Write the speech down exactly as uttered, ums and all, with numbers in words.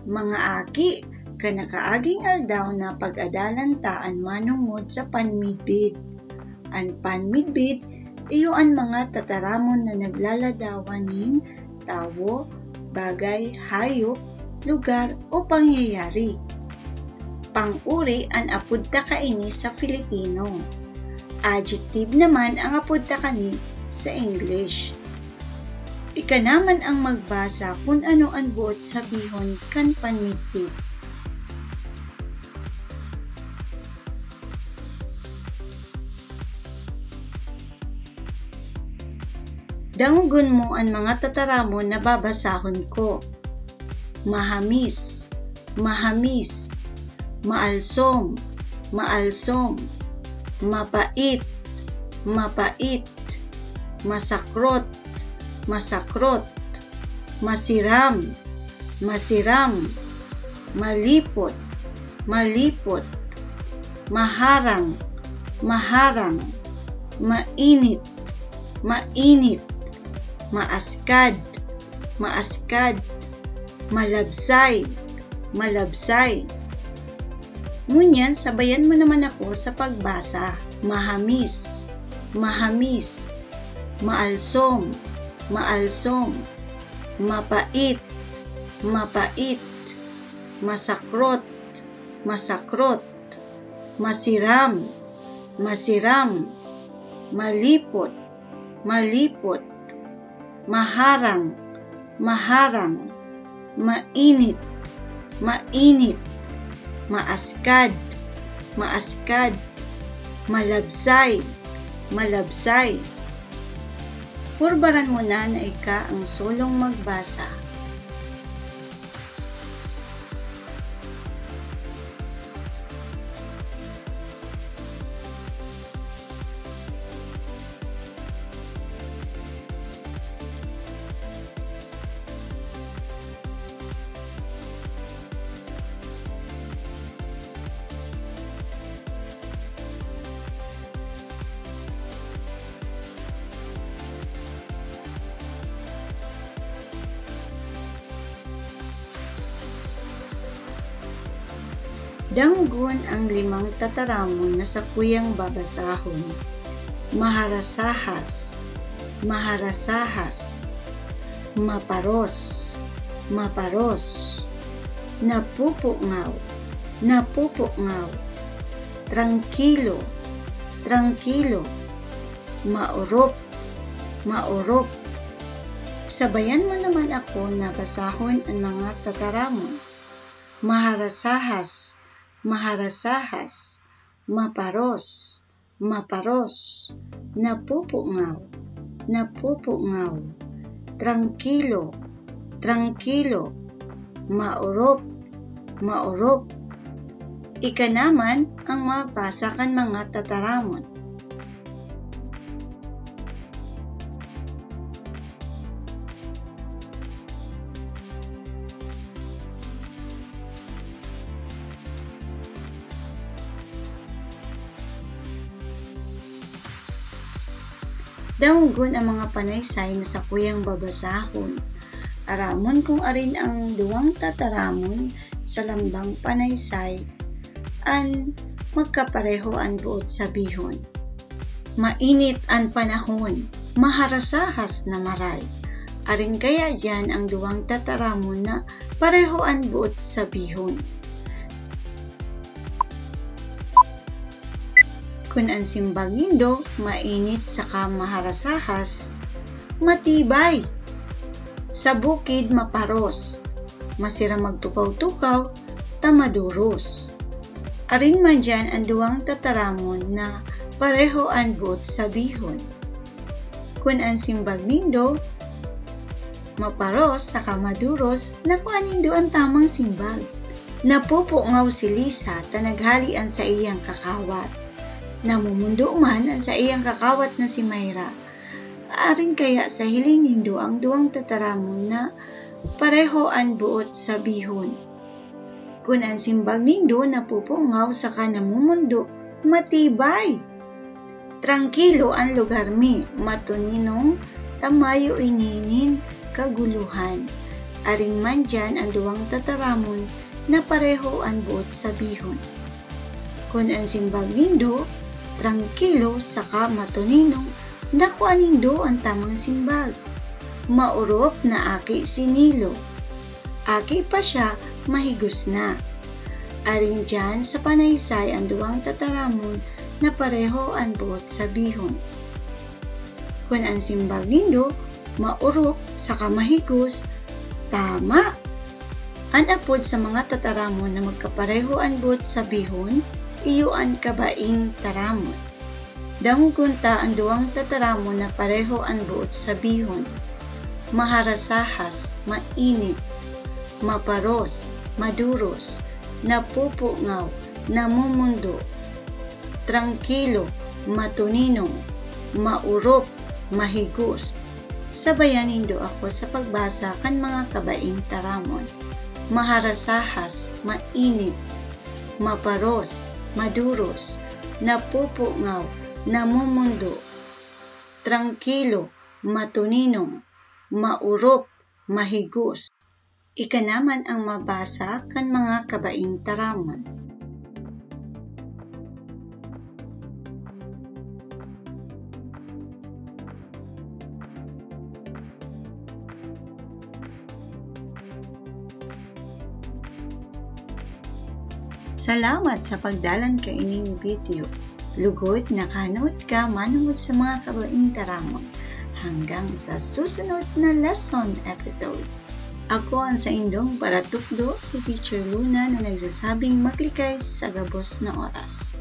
Mga aki, kan nakaaging aldaw na pag-adalan ta an manongod sa panmidbid. An panmidbid iyo an mga tataramon na naglaladawan nin tawo, bagay, hayop, lugar o pangyayari. Pang-uri an apod ta kaini sa Filipino. Adjective naman ang apod ta kani sa English. Ika naman ang magbasa kun ano an boot sabihon kan panmidbid. Dangogon mo an mga tataramon na babasahon ko. Mahamis, mahamis, maalsom, maalsom, mapait, mapait, masakrot, masakrot, masiram, masiram, malipot, malipot, maharang, maharang, mainit, mainit, maaskad, maaskad, malabsay, malabsay. Ngunyan, sabayan mo naman ako sa pagbasa. Mahamis, mahamis, maalsom, maalsom, mapait, mapait, masakrot, masakrot, masiram, masiram, malipot, malipot, maharang, maharang, mainit, mainit, maaskad, maaskad, malabsay, malabsay. Purbaran mo na na ika ang solong magbasa. Dangogon ang limang tataramon na sakuyang babasahon. Maharasahas, maharasahas, maparos, maparos, napupungaw, napupungaw, trangkilo, trangkilo, maorop, maorop. Sabayan mo naman ako na basahon an mga tataramon. Maharasahas, maharasahas, maparos, maparos, napupungaw, napupungaw, trangkilo, trangkilo, maorop, maorop. Ika naman ang mabasa kan mga tataramon. Dangogon ang mga panaysay na sakuyang babasahon. Aramon kung arin ang duwang tataramon sa lambang panaysay an magkapareho an boot sabihon. Mainit an panahon, maharasahas na maray. Arin kaya diyan ang duwang tataramon na pareho an boot sabihon? Kun an simbag nindo mainit saka maharasahas, matibay. Sa bukid, maparos. Masiram magtukaw-tukaw, ta maduros. Arin man diyan an duwang tataramon na pareho an boot sabihon. Kun an simbag nindo maparos saka maduros, nakua nindo an tamang simbag. Napupungaw si Lisa ta naghali an saiyang kakawat. Namumundo man an saiyang kakawat na si Myra. Arin kaya sa hiling nindo ang duwang tataramon na pareho an boot sabihon? Kun an simbag nindo napupungaw saka namumundo, matibay. Trangkilo an lugar mi, matuninong ta mayo ini nin kaguluhan. Aring man diyan an duwang tataramon na pareho an boot sabihon. Kun an simbag nindo, trangkilo saka matuninong, nakua nindo an tamang simbag. Maorop na aki si Nilo. Aki pa siya, mahigos na. Aring diyan sa panaysay an duwang tataramon na pareho an boot sabihon. Kun an simbag nindo, maorop saka mahigos, tama! An apod sa mga tataramon na magkapareho an boot sabihon, iyo an kabaing taramon. Dangogon ta an duwang tataramon na pareho an boot sabihon. Maharasahas, mainit. Maparos, maduros. Napupungaw, namumundo. Trangkilo, matuninong. Maorop, mahigos. Sabayan nindo ako sa pagbasa kan mga kabaing taramon. Maharasahas, mainit. Maparos, maduros. Napupungaw, namumundo. Trangkilo, matuninong. Maorop, mahigos. Ika naman ang mabasa kan mga kabaing taramon. Salamat sa pagdalan kaining video. Lugod nakahanood ka manongod sa mga kabaing taramon. Hanggang sa susunod na lesson episode. Ako ang saindong paratukdo, si Teacher Luna, na nagsasabing maglikay sa gabos na oras.